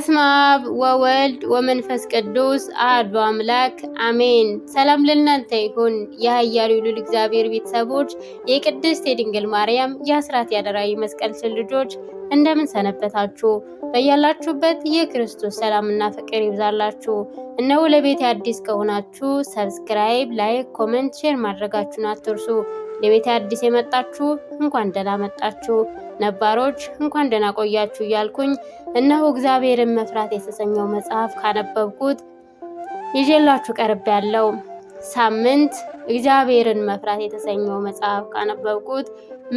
በስመ አብ ወወልድ ወመንፈስ ቅዱስ አሐዱ አምላክ አሜን። ሰላም ለእናንተ ይሁን፣ የኃያሉ ልዑል እግዚአብሔር ቤተሰቦች፣ የቅድስት የድንግል ማርያም የአስራት ያደራ መስቀል ስር ልጆች፣ እንደምን ሰነበታችሁ? በያላችሁበት የክርስቶስ ሰላምና ፍቅር ይብዛላችሁ። እነሆ ለቤት አዲስ ከሆናችሁ subscribe፣ like፣ comment፣ share ማድረጋችሁን አትርሱ። ለቤት አዲስ የመጣችሁ እንኳን ደህና መጣችሁ፣ ነባሮች እንኳን ደህና ቆያችሁ እያልኩኝ እነሆ እግዚአብሔርን መፍራት የተሰኘው መጽሐፍ ካነበብኩት ይዤላችሁ ቀርቤያለሁ። ሳምንት እግዚአብሔርን መፍራት የተሰኘው መጽሐፍ ካነበብኩት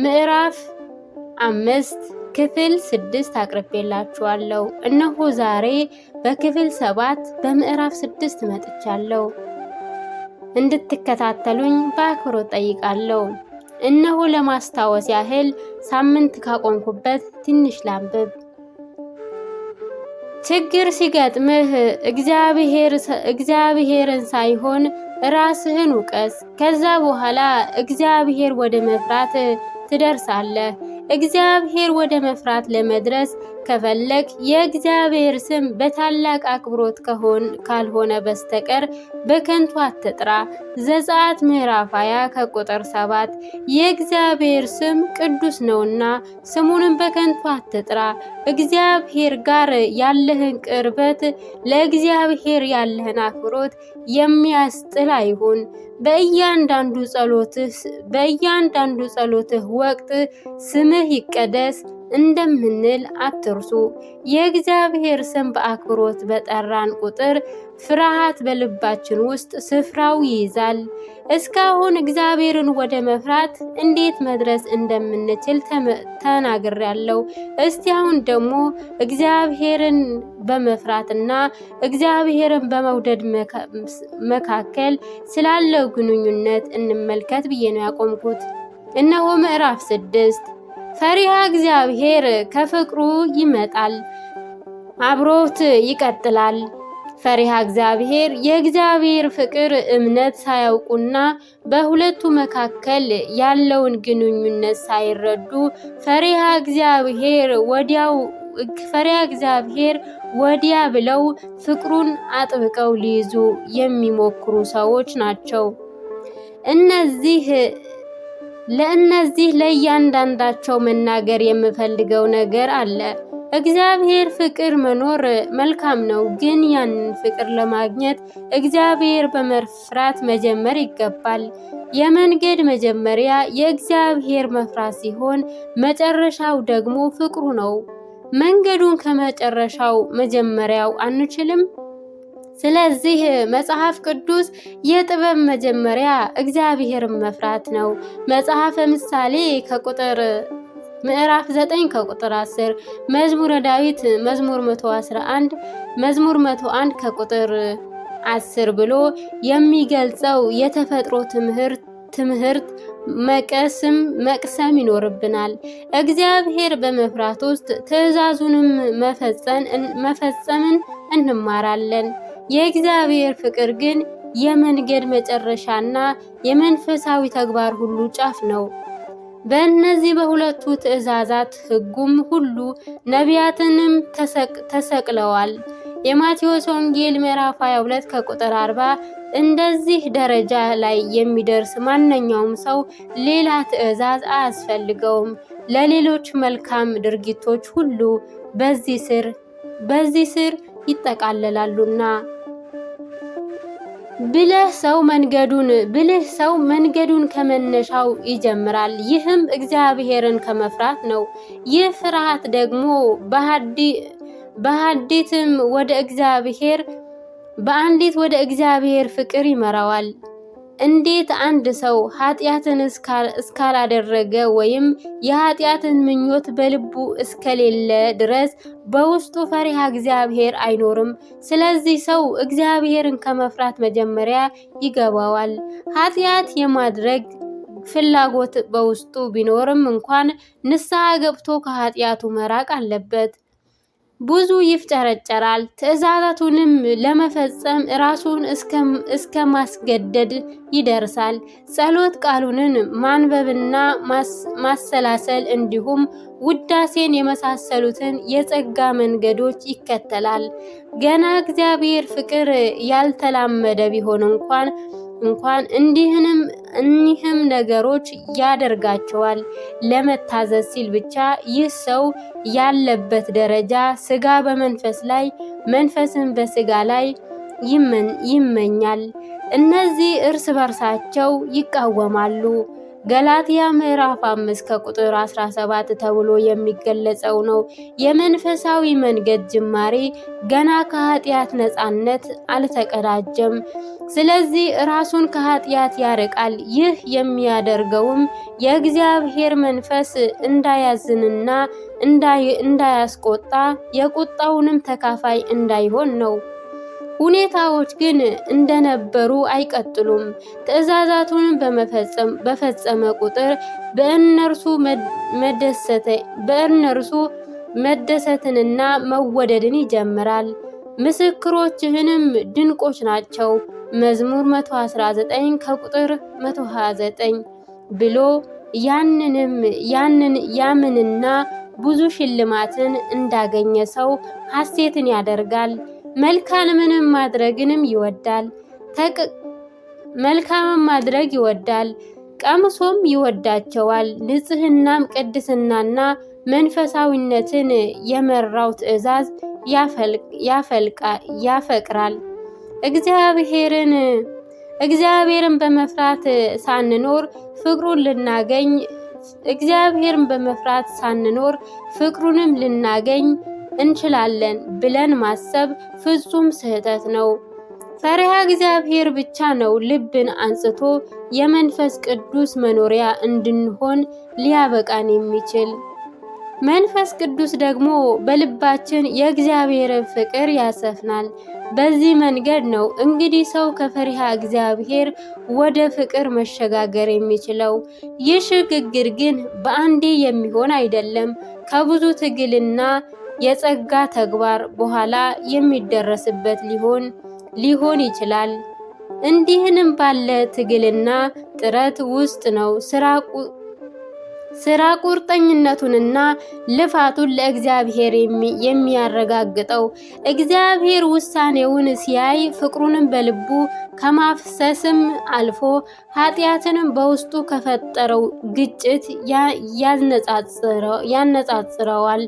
ምዕራፍ 5 ክፍል 6 አቅርቤላችኋለሁ። እነሆ ዛሬ በክፍል 7 በምዕራፍ 6 መጥቻለሁ። እንድትከታተሉኝ በአክብሮት ጠይቃለሁ። እነሆ ለማስታወስ ያህል ሳምንት ካቆምኩበት ትንሽ ላንብብ። ችግር ሲገጥምህ እግዚአብሔርን ሳይሆን ራስህን ውቀስ። ከዛ በኋላ እግዚአብሔር ወደ መፍራት ትደርሳለህ። እግዚአብሔር ወደ መፍራት ለመድረስ ከፈለግ የእግዚአብሔር ስም በታላቅ አክብሮት ካልሆነ በስተቀር በከንቱ አትጥራ። ዘጸአት ምዕራፍ 20 ከቁጥር 7። የእግዚአብሔር ስም ቅዱስ ነውና ስሙንም በከንቱ አትጥራ። እግዚአብሔር ጋር ያለህን ቅርበት፣ ለእግዚአብሔር ያለህን አክብሮት የሚያስጥል አይሁን። በእያንዳንዱ ጸሎትህ ወቅት ስምህ ይቀደስ እንደምንል አትርሱ። የእግዚአብሔር ስም በአክብሮት በጠራን ቁጥር ፍርሃት በልባችን ውስጥ ስፍራው ይይዛል። እስካሁን እግዚአብሔርን ወደ መፍራት እንዴት መድረስ እንደምንችል ተናግሬያለሁ። እስቲ አሁን ደግሞ እግዚአብሔርን በመፍራትና እግዚአብሔርን በመውደድ መካከል ስላለው ግንኙነት እንመልከት ብዬ ነው ያቆምኩት። እነሆ ምዕራፍ 6። ፈሪሃ እግዚአብሔር ከፍቅሩ ይመጣል፣ አብሮት ይቀጥላል። ፈሪሃ እግዚአብሔር የእግዚአብሔር ፍቅር እምነት ሳያውቁና በሁለቱ መካከል ያለውን ግንኙነት ሳይረዱ ፈሪሃ እግዚአብሔር ወዲያ ብለው ፍቅሩን አጥብቀው ሊይዙ የሚሞክሩ ሰዎች ናቸው። እነዚህ ለእነዚህ ለእያንዳንዳቸው መናገር የምፈልገው ነገር አለ። እግዚአብሔር ፍቅር መኖር መልካም ነው፣ ግን ያንን ፍቅር ለማግኘት እግዚአብሔር በመፍራት መጀመር ይገባል። የመንገድ መጀመሪያ የእግዚአብሔር መፍራት ሲሆን መጨረሻው ደግሞ ፍቅሩ ነው። መንገዱን ከመጨረሻው መጀመሪያው አንችልም። ስለዚህ መጽሐፍ ቅዱስ የጥበብ መጀመሪያ እግዚአብሔርን መፍራት ነው። መጽሐፈ ምሳሌ ከቁጥር ምዕራፍ 9 ከቁጥር 10፣ መዝሙረ ዳዊት መዝሙር 111 መዝሙር 101 ከቁጥር 10 ብሎ የሚገልጸው የተፈጥሮ ትምህርት መቅሰም ይኖርብናል። እግዚአብሔር በመፍራት ውስጥ ትእዛዙንም መፈጸምን እንማራለን። የእግዚአብሔር ፍቅር ግን የመንገድ መጨረሻና የመንፈሳዊ ተግባር ሁሉ ጫፍ ነው። በእነዚህ በሁለቱ ትእዛዛት ሕጉም ሁሉ ነቢያትንም ተሰቅለዋል። የማቴዎስ ወንጌል ምዕራፍ 22 ከቁጥር 40። እንደዚህ ደረጃ ላይ የሚደርስ ማንኛውም ሰው ሌላ ትእዛዝ አያስፈልገውም። ለሌሎች መልካም ድርጊቶች ሁሉ በዚህ ስር ይጠቃለላሉና። ብልህ ሰው መንገዱን ከመነሻው ይጀምራል። ይህም እግዚአብሔርን ከመፍራት ነው። ይህ ፍርሃት ደግሞ በሀዲትም ወደ እግዚአብሔር በአንዲት ወደ እግዚአብሔር ፍቅር ይመራዋል። እንዴት አንድ ሰው ኃጢአትን እስካላደረገ ወይም የኃጢአትን ምኞት በልቡ እስከሌለ ድረስ በውስጡ ፈሪሃ እግዚአብሔር አይኖርም። ስለዚህ ሰው እግዚአብሔርን ከመፍራት መጀመሪያ ይገባዋል። ኃጢአት የማድረግ ፍላጎት በውስጡ ቢኖርም እንኳን ንስሐ ገብቶ ከኃጢአቱ መራቅ አለበት። ብዙ ይፍጨረጨራል፣ ትእዛዛቱንም ለመፈጸም ራሱን እስከ ማስገደድ ይደርሳል። ጸሎት፣ ቃሉንን ማንበብና ማሰላሰል እንዲሁም ውዳሴን የመሳሰሉትን የጸጋ መንገዶች ይከተላል። ገና እግዚአብሔር ፍቅር ያልተላመደ ቢሆን እንኳን እኒህም ነገሮች ያደርጋቸዋል። ለመታዘዝ ሲል ብቻ ይህ ሰው ያለበት ደረጃ ስጋ በመንፈስ ላይ፣ መንፈስን በስጋ ላይ ይመኛል። እነዚህ እርስ በርሳቸው ይቃወማሉ። ገላትያ ምዕራፍ 5 ከቁጥር 17 ተብሎ የሚገለጸው ነው። የመንፈሳዊ መንገድ ጅማሬ ገና ከኃጢአት ነፃነት አልተቀዳጀም። ስለዚህ ራሱን ከኃጢአት ያርቃል። ይህ የሚያደርገውም የእግዚአብሔር መንፈስ እንዳያዝንና እንዳያስቆጣ፣ የቁጣውንም ተካፋይ እንዳይሆን ነው። ሁኔታዎች ግን እንደነበሩ አይቀጥሉም። ትእዛዛቱን በፈጸመ ቁጥር በእነርሱ መደሰትንና መወደድን ይጀምራል። ምስክሮችህንም ድንቆች ናቸው፣ መዝሙር 119 ከቁጥር 129 ብሎ ያንንም ያንን ያምንና ብዙ ሽልማትን እንዳገኘ ሰው ሐሴትን ያደርጋል። መልካምንም ማድረግንም ይወዳል። መልካምን ማድረግ ይወዳል፣ ቀምሶም ይወዳቸዋል። ንጽህናም ቅድስናና መንፈሳዊነትን የመራው ትእዛዝ ያፈቅራል። እግዚአብሔርን በመፍራት ሳንኖር ፍቅሩን ልናገኝ እግዚአብሔርን በመፍራት ሳንኖር ፍቅሩንም ልናገኝ እንችላለን ብለን ማሰብ ፍጹም ስህተት ነው። ፈሪሃ እግዚአብሔር ብቻ ነው ልብን አንጽቶ የመንፈስ ቅዱስ መኖሪያ እንድንሆን ሊያበቃን የሚችል። መንፈስ ቅዱስ ደግሞ በልባችን የእግዚአብሔርን ፍቅር ያሰፍናል። በዚህ መንገድ ነው እንግዲህ ሰው ከፈሪሃ እግዚአብሔር ወደ ፍቅር መሸጋገር የሚችለው። ይህ ሽግግር ግን በአንዴ የሚሆን አይደለም። ከብዙ ትግልና የጸጋ ተግባር በኋላ የሚደረስበት ሊሆን ይችላል። እንዲህንም ባለ ትግልና ጥረት ውስጥ ነው ስራ ቁርጠኝነቱንና ልፋቱን ለእግዚአብሔር የሚያረጋግጠው። እግዚአብሔር ውሳኔውን ሲያይ ፍቅሩንም በልቡ ከማፍሰስም አልፎ ኃጢአትንም በውስጡ ከፈጠረው ግጭት ያነጻጽረዋል።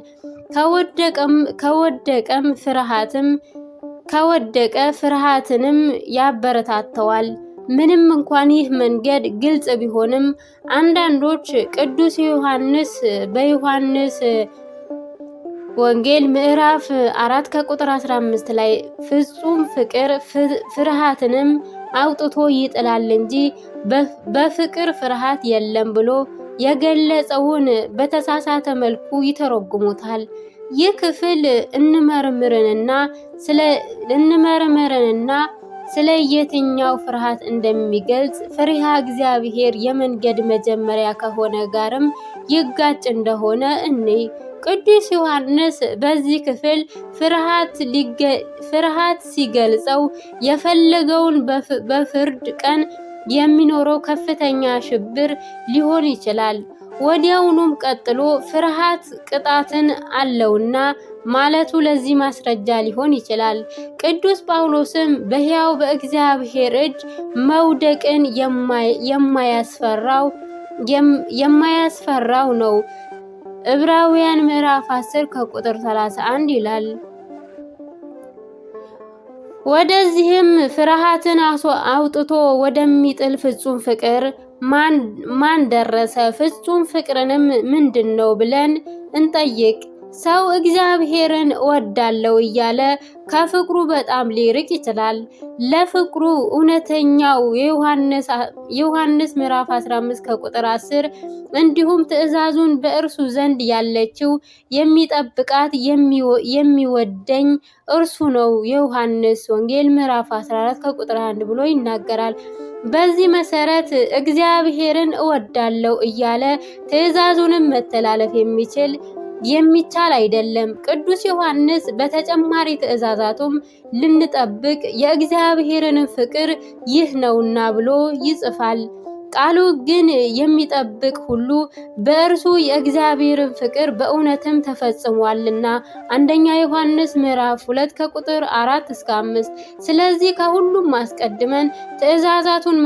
ከወደቀም ፍርሃትም ከወደቀ ፍርሃትንም ያበረታተዋል። ምንም እንኳን ይህ መንገድ ግልጽ ቢሆንም፣ አንዳንዶች ቅዱስ ዮሐንስ በዮሐንስ ወንጌል ምዕራፍ 4 ከቁጥር 15 ላይ ፍጹም ፍቅር ፍርሃትንም አውጥቶ ይጥላል እንጂ በፍቅር ፍርሃት የለም ብሎ የገለጸውን በተሳሳተ መልኩ ይተረጉሙታል። ይህ ክፍል እንመርምርንና ስለ የትኛው ፍርሃት እንደሚገልጽ፣ ፈሪሃ እግዚአብሔር የመንገድ መጀመሪያ ከሆነ ጋርም ይጋጭ እንደሆነ እንይ። ቅዱስ ዮሐንስ በዚህ ክፍል ፍርሃት ሲገልጸው የፈለገውን በፍርድ ቀን የሚኖረው ከፍተኛ ሽብር ሊሆን ይችላል። ወዲያውኑም ቀጥሎ ፍርሃት ቅጣትን አለውና ማለቱ ለዚህ ማስረጃ ሊሆን ይችላል። ቅዱስ ጳውሎስም በሕያው በእግዚአብሔር እጅ መውደቅን የማያስፈራው ነው፣ ዕብራውያን ምዕራፍ 10 ከቁጥር 31 ይላል። ወደዚህም ፍርሃትን አውጥቶ ወደሚጥል ፍጹም ፍቅር ማን ደረሰ? ፍጹም ፍቅርንም ምንድን ነው ብለን እንጠይቅ። ሰው እግዚአብሔርን እወዳለሁ እያለ ከፍቅሩ በጣም ሊርቅ ይችላል። ለፍቅሩ እውነተኛው የዮሐንስ ምዕራፍ 15 ከቁጥር 10 እንዲሁም ትእዛዙን በእርሱ ዘንድ ያለችው የሚጠብቃት የሚወደኝ እርሱ ነው፣ የዮሐንስ ወንጌል ምዕራፍ 14 ከቁጥር 1 ብሎ ይናገራል። በዚህ መሰረት እግዚአብሔርን እወዳለሁ እያለ ትእዛዙንም መተላለፍ የሚችል የሚቻል አይደለም። ቅዱስ ዮሐንስ በተጨማሪ ትእዛዛቱም ልንጠብቅ የእግዚአብሔርን ፍቅር ይህ ነውና ብሎ ይጽፋል። ቃሉ ግን የሚጠብቅ ሁሉ በእርሱ የእግዚአብሔርን ፍቅር በእውነትም ተፈጽሟልና። አንደኛ ዮሐንስ ምዕራፍ 2 ከቁጥር 4 እስከ 5። ስለዚህ ከሁሉም አስቀድመን ትእዛዛቱን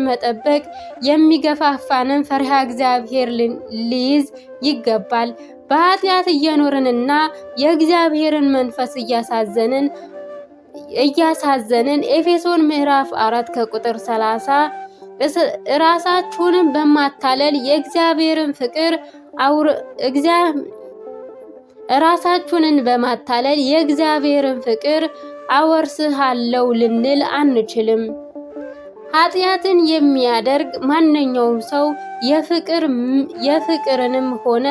መጠበቅ የሚገፋፋንን ፈሪሃ እግዚአብሔር ሊይዝ ይገባል። በኃጢአት እየኖርንና የእግዚአብሔርን መንፈስ እያሳዘንን ኤፌሶን ምዕራፍ 4 ከቁጥር 30 ራሳችሁንም በማታለል የእግዚአብሔርን ፍቅር ራሳችሁንን በማታለል የእግዚአብሔርን ፍቅር አወርስሃለሁ ልንል አንችልም። ኃጢአትን የሚያደርግ ማንኛውም ሰው የፍቅርንም ሆነ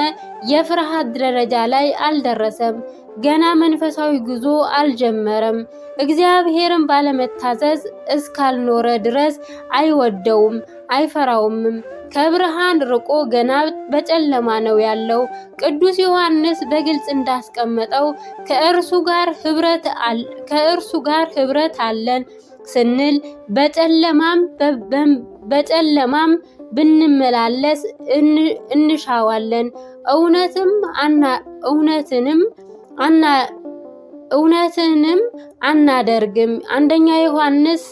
የፍርሃት ደረጃ ላይ አልደረሰም። ገና መንፈሳዊ ጉዞ አልጀመረም። እግዚአብሔርን ባለመታዘዝ እስካልኖረ ድረስ አይወደውም፣ አይፈራውምም። ከብርሃን ርቆ ገና በጨለማ ነው ያለው። ቅዱስ ዮሐንስ በግልጽ እንዳስቀመጠው ከእርሱ ጋር ኅብረት አለን ስንል በጨለማም ብንመላለስ እንሻዋለን፣ እውነትንም አናደርግም። አንደኛ ዮሐንስ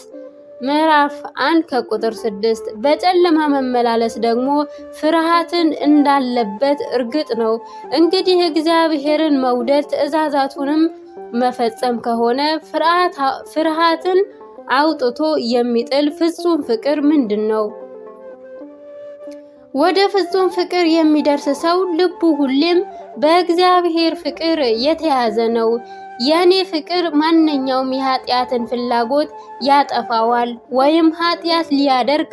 ምዕራፍ 1 ከቁጥር 6። በጨለማ መመላለስ ደግሞ ፍርሃትን እንዳለበት እርግጥ ነው። እንግዲህ እግዚአብሔርን መውደድ ትእዛዛቱንም መፈጸም ከሆነ ፍርሃትን አውጥቶ የሚጥል ፍጹም ፍቅር ምንድን ነው? ወደ ፍጹም ፍቅር የሚደርስ ሰው ልቡ ሁሌም በእግዚአብሔር ፍቅር የተያዘ ነው። የኔ ፍቅር ማንኛውም የኃጢአትን ፍላጎት ያጠፋዋል ወይም ኃጢአት ሊያደርግ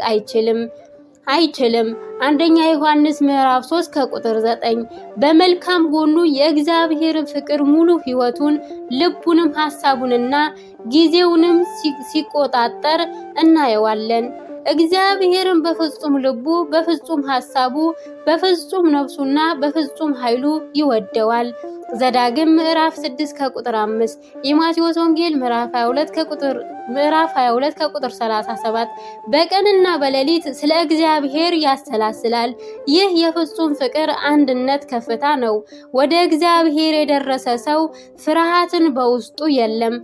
አይችልም። አንደኛ ዮሐንስ ምዕራፍ 3 ከቁጥር 9። በመልካም ጎኑ የእግዚአብሔርን ፍቅር ሙሉ ሕይወቱን፣ ልቡንም፣ ሐሳቡንና ጊዜውንም ሲቆጣጠር እናየዋለን። እግዚአብሔርን በፍጹም ልቡ፣ በፍጹም ሐሳቡ፣ በፍጹም ነፍሱና በፍጹም ኃይሉ ይወደዋል። ዘዳግም ምዕራፍ 6 ከቁጥር 5፣ የማቴዎስ ወንጌል ምዕራፍ 22 ከቁጥር 37። በቀንና በሌሊት ስለ እግዚአብሔር ያሰላስላል። ይህ የፍጹም ፍቅር አንድነት ከፍታ ነው። ወደ እግዚአብሔር የደረሰ ሰው ፍርሃትን በውስጡ የለም።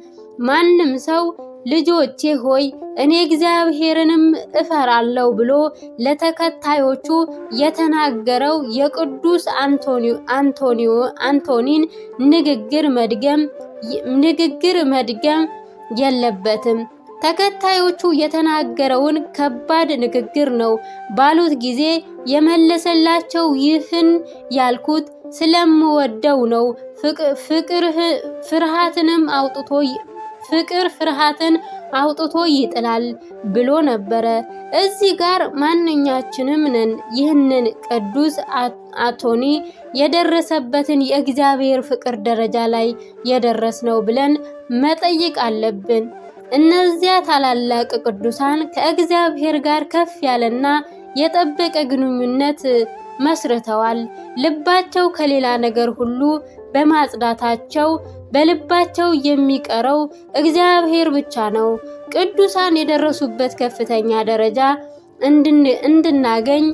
ማንም ሰው ልጆቼ ሆይ፣ እኔ እግዚአብሔርንም እፈራለሁ ብሎ ለተከታዮቹ የተናገረው የቅዱስ አንቶኒን ንግግር መድገም የለበትም። ተከታዮቹ የተናገረውን ከባድ ንግግር ነው ባሉት ጊዜ የመለሰላቸው ይህን ያልኩት ስለምወደው ነው። ፍቅር ፍርሃትን አውጥቶ ይጥላል ብሎ ነበረ። እዚህ ጋር ማንኛችንም ነን ይህንን ቅዱስ አንቶኒ የደረሰበትን የእግዚአብሔር ፍቅር ደረጃ ላይ የደረስነው ብለን መጠየቅ አለብን። እነዚያ ታላላቅ ቅዱሳን ከእግዚአብሔር ጋር ከፍ ያለና የጠበቀ ግንኙነት መስርተዋል። ልባቸው ከሌላ ነገር ሁሉ በማጽዳታቸው በልባቸው የሚቀረው እግዚአብሔር ብቻ ነው። ቅዱሳን የደረሱበት ከፍተኛ ደረጃ እንድናገኝ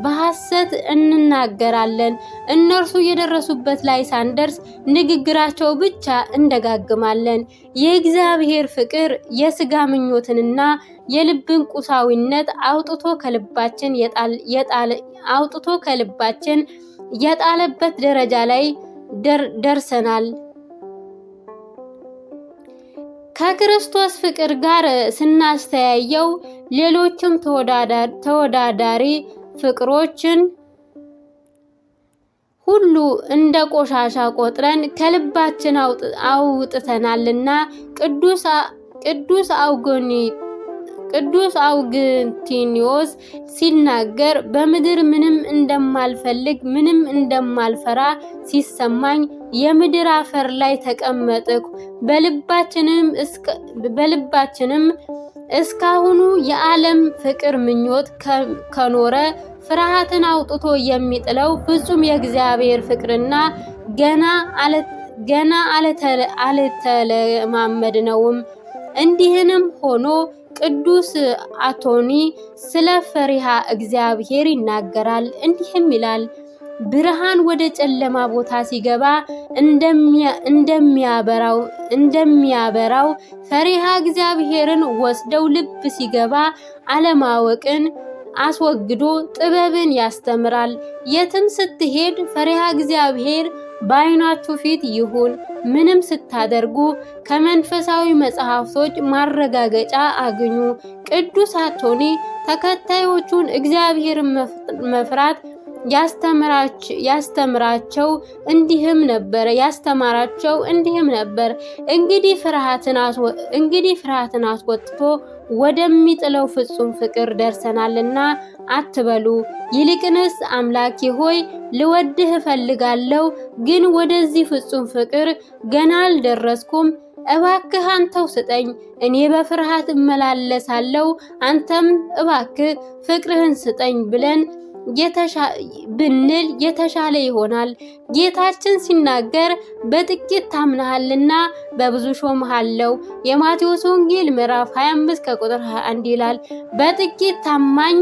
በሐሰት እንናገራለን። እነርሱ የደረሱበት ላይ ሳንደርስ ንግግራቸው ብቻ እንደጋግማለን። የእግዚአብሔር ፍቅር የስጋ ምኞትንና የልብን ቁሳዊነት አውጥቶ ከልባችን የጣለበት ደረጃ ላይ ደርሰናል። ከክርስቶስ ፍቅር ጋር ስናስተያየው ሌሎችም ተወዳዳሪ ፍቅሮችን ሁሉ እንደ ቆሻሻ ቆጥረን ከልባችን አውጥተናልና ቅዱስ አውግንቲኒዮስ ሲናገር በምድር ምንም እንደማልፈልግ፣ ምንም እንደማልፈራ ሲሰማኝ የምድር አፈር ላይ ተቀመጥኩ። በልባችንም እስካሁኑ የዓለም ፍቅር ምኞት ከኖረ ፍርሃትን አውጥቶ የሚጥለው ፍጹም የእግዚአብሔር ፍቅርና ገና አልተለማመድነውም። እንዲህንም ሆኖ ቅዱስ አቶኒ ስለ ፈሪሃ እግዚአብሔር ይናገራል። እንዲህም ይላል፣ ብርሃን ወደ ጨለማ ቦታ ሲገባ እንደሚያበራው ፈሪሃ እግዚአብሔርን ወስደው ልብ ሲገባ አለማወቅን አስወግዶ ጥበብን ያስተምራል። የትም ስትሄድ ፈሪሃ እግዚአብሔር በዓይናችሁ ፊት ይሁን። ምንም ስታደርጉ ከመንፈሳዊ መጽሐፍቶች ማረጋገጫ አግኙ። ቅዱስ አቶኒ ተከታዮቹን እግዚአብሔርን መፍራት ያስተምራቸው እንዲህም ነበር ያስተማራቸው እንዲህም ነበር፣ እንግዲህ ፍርሃትን አስወጥቶ ወደሚጥለው ፍጹም ፍቅር ደርሰናልና አትበሉ። ይልቅንስ አምላኬ ሆይ ልወድህ እፈልጋለሁ፣ ግን ወደዚህ ፍጹም ፍቅር ገና አልደረስኩም። እባክህ አንተው ስጠኝ፣ እኔ በፍርሃት እመላለሳለሁ፣ አንተም እባክህ ፍቅርህን ስጠኝ ብለን ብንል የተሻለ ይሆናል። ጌታችን ሲናገር በጥቂት ታምነሃልና በብዙ ሾምሃለው የማቴዎስ ወንጌል ምዕራፍ 25 ከቁጥር 21 ይላል። በጥቂት ታማኝ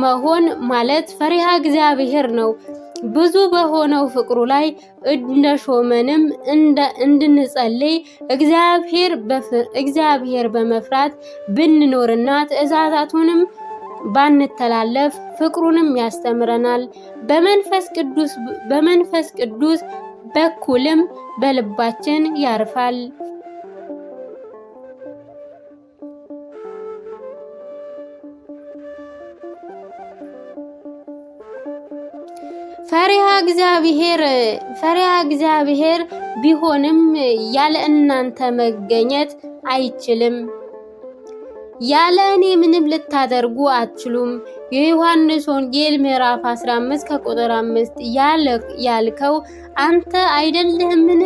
መሆን ማለት ፈሪሃ እግዚአብሔር ነው። ብዙ በሆነው ፍቅሩ ላይ እንደሾመንም እንድንጸልይ እግዚአብሔር በመፍራት ብንኖርና ትእዛዛቱንም ባንተላለፍ ፍቅሩንም ያስተምረናል። በመንፈስ ቅዱስ በኩልም በልባችን ያርፋል። ፈሪሃ እግዚአብሔር ፈሪሃ እግዚአብሔር ቢሆንም ያለ እናንተ መገኘት አይችልም። ያለ እኔ ምንም ልታደርጉ አትችሉም። የዮሐንስ ወንጌል ምዕራፍ 15 ከቁጥር 5 ያልከው አንተ አይደለህምን?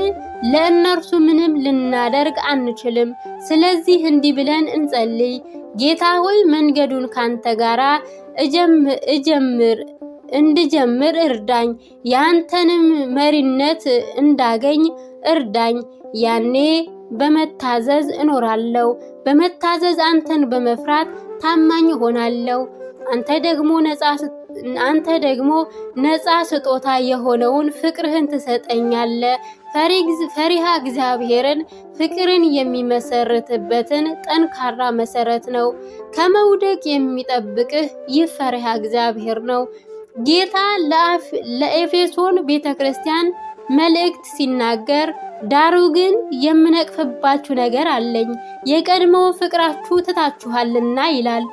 ለእነርሱ ምንም ልናደርግ አንችልም። ስለዚህ እንዲህ ብለን እንጸልይ። ጌታ ሆይ መንገዱን ካንተ ጋራ እጀምር እንድጀምር እርዳኝ፣ ያንተንም መሪነት እንዳገኝ እርዳኝ። ያኔ በመታዘዝ እኖራለሁ። በመታዘዝ አንተን በመፍራት ታማኝ እሆናለሁ። አንተ ደግሞ ነፃ አንተ ደግሞ ነፃ ስጦታ የሆነውን ፍቅርህን ትሰጠኛለህ። ፈሪሃ እግዚአብሔርን ፍቅርን የሚመሰርትበትን ጠንካራ መሰረት ነው። ከመውደቅ የሚጠብቅህ ይህ ፈሪሃ እግዚአብሔር ነው። ጌታ ለኤፌሶን ቤተ ክርስቲያን መልእክት ሲናገር ዳሩ ግን የምነቅፍባችሁ ነገር አለኝ፣ የቀድሞው ፍቅራችሁ ትታችኋልና ይላል።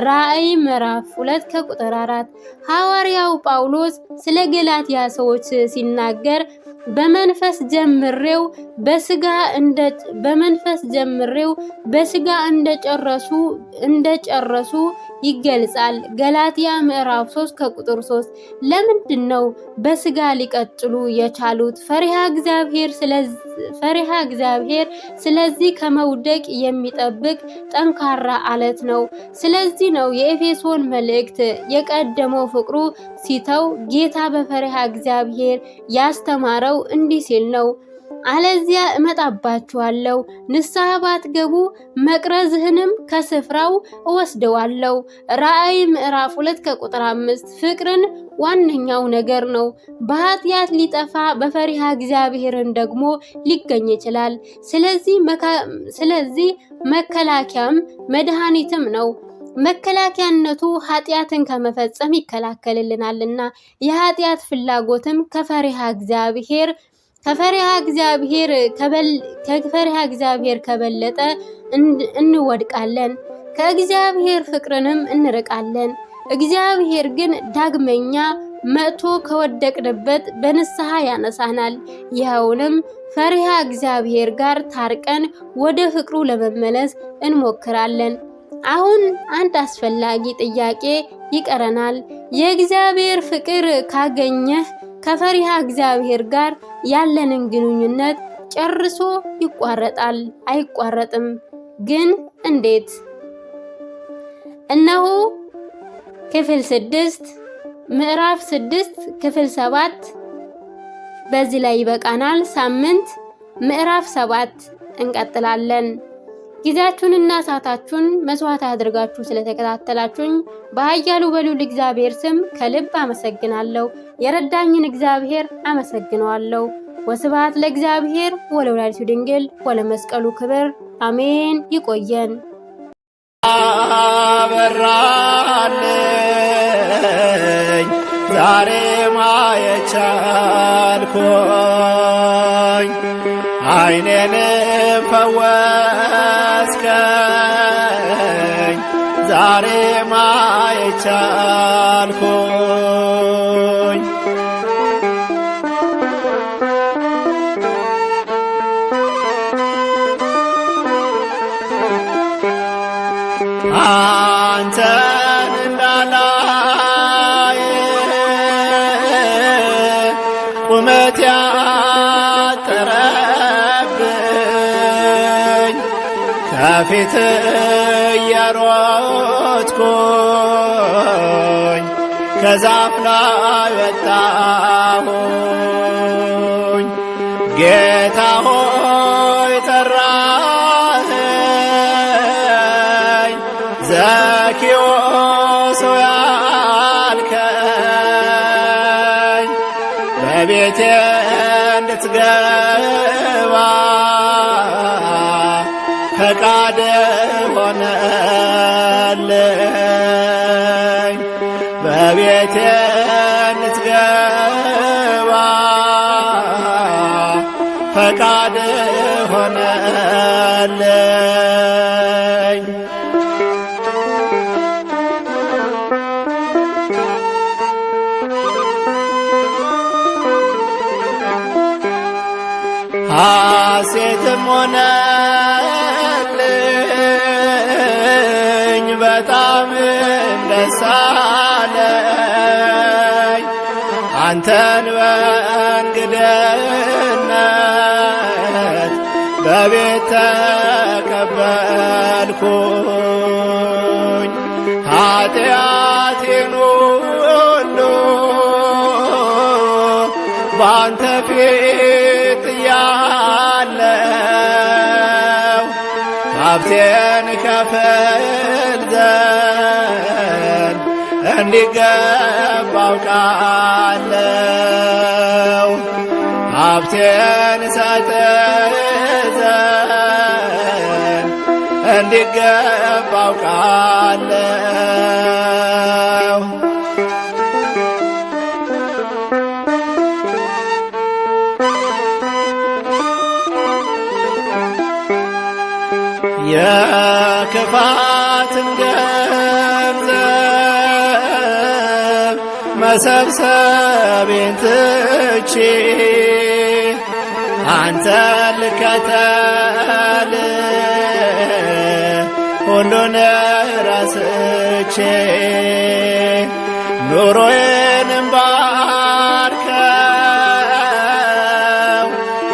ራእይ ምዕራፍ 2 ከቁጥር 4። ሐዋርያው ጳውሎስ ስለ ገላትያ ሰዎች ሲናገር በመንፈስ ጀምሬው በስጋ እንደ በመንፈስ ጀምሬው በስጋ እንደጨረሱ እንደጨረሱ ይገልጻል። ገላትያ ምዕራፍ 3 ከቁጥር 3። ለምንድን ነው በስጋ ሊቀጥሉ የቻሉት? ፈሪሃ እግዚአብሔር ስለዚህ ከመውደቅ የሚጠብቅ ጠንካራ አለት ነው። ስለዚህ ነው የኤፌሶን መልእክት የቀደመው ፍቅሩ ሲተው ጌታ በፈሪሃ እግዚአብሔር ያስተማረው እንዲህ ሲል ነው፣ አለዚያ እመጣባችኋለሁ፣ ንስሐ ባትገቡ መቅረዝህንም ከስፍራው እወስደዋለሁ። ራእይ ምዕራፍ 2 ከቁጥር 5። ፍቅርን ዋነኛው ነገር ነው። በኃጢአት ሊጠፋ በፈሪሃ እግዚአብሔርን ደግሞ ሊገኝ ይችላል። ስለዚህ መከላከያም መድኃኒትም ነው። መከላከያነቱ ኃጢአትን ከመፈጸም ይከላከልልናልና የኃጢአት ፍላጎትም ከፈሪሃ እግዚአብሔር ከበለጠ እንወድቃለን፣ ከእግዚአብሔር ፍቅርንም እንርቃለን። እግዚአብሔር ግን ዳግመኛ መጥቶ ከወደቅንበት በንስሐ ያነሳናል። ይኸውንም ፈሪሃ እግዚአብሔር ጋር ታርቀን ወደ ፍቅሩ ለመመለስ እንሞክራለን። አሁን አንድ አስፈላጊ ጥያቄ ይቀረናል። የእግዚአብሔር ፍቅር ካገኘህ ከፈሪሃ እግዚአብሔር ጋር ያለንን ግንኙነት ጨርሶ ይቋረጣል? አይቋረጥም። ግን እንዴት? እነሆ ክፍል 6። ምዕራፍ 6 ክፍል 7 በዚህ ላይ ይበቃናል። ሳምንት ምዕራፍ 7 እንቀጥላለን። ጊዜያችሁንና ሰዓታችሁን መስዋዕት አድርጋችሁ ስለተከታተላችሁኝ በኃያሉ በልዑል እግዚአብሔር ስም ከልብ አመሰግናለሁ። የረዳኝን እግዚአብሔር አመሰግነዋለሁ። ወስብሐት ለእግዚአብሔር ወለወላዲቱ ድንግል ወለመስቀሉ ክብር አሜን። ይቆየን። አበራልኝ ዛሬ ማየት ቻልኩኝ፣ ዓይኔን ፈወስከኝ ዛሬ ማየት ቻልኩኝ። አንተን እንዳላይ ቁመት ያጠረብኝ ከፊት እየሮጥኩኝ ከዛፍ ላይ ወጣሁኝ። ጌታ ሆይ ጠራኸኝ፣ ዘኬዎስ ሆይ አልከኝ፣ በቤቴ እንድትገባ ፈቃድ ሆነልኝ። በቤቴ እንድትገባ ፈቃድ ሆነልኝ። ሐሴትም ሆነልኝ በጣም ደስ አለኝ፣ አንተን በእንግድነት በቤት ተቀበልኩኝ። ኃጢአቴን ሁሉ በአንተ ፊት ያለው ሀብቴን ከፍል ዘንድ እንዲገባ አውቃለሁ። ሀብቴን እሰጥ ዘንድ እንዲገባ አውቃለሁ። የክፋትን ገንዘብ መሰብሰቤን ትቼ አንተን ልከተል ሁሉን ረስቼ፣ ኑሮዬንም ባርከው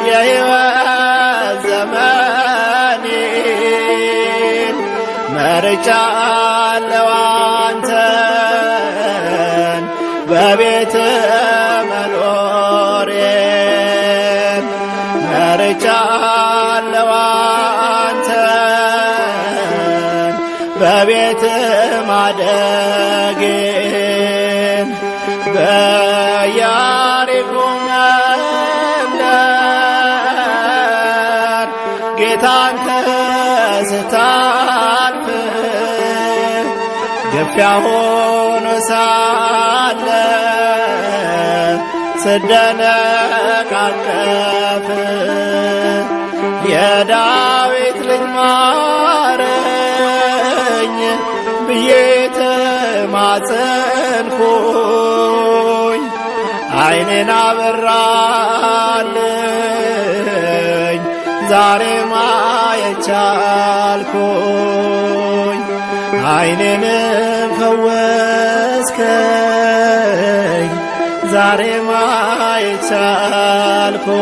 የሕይወት ዘመኔን፣ መርጫለሁ አንተን በቤት መኖሬን፣ መርጫለሁ አንተን በቤት ማደጌን። በያሪኮ መንደር ጌታን ስታልፍ ግፊያ ሆኖ ሳለ ስደነቃቀፍ የዳዊት ልጅ ማረኝ ብዬ ተማጸንኩኝ። ዓይኔን አበራልኝ ዛሬ ማየት ቻልኩኝ። ዓይኔንም ፈወስከኝ ዛሬ ማየት ቻልኩኝ።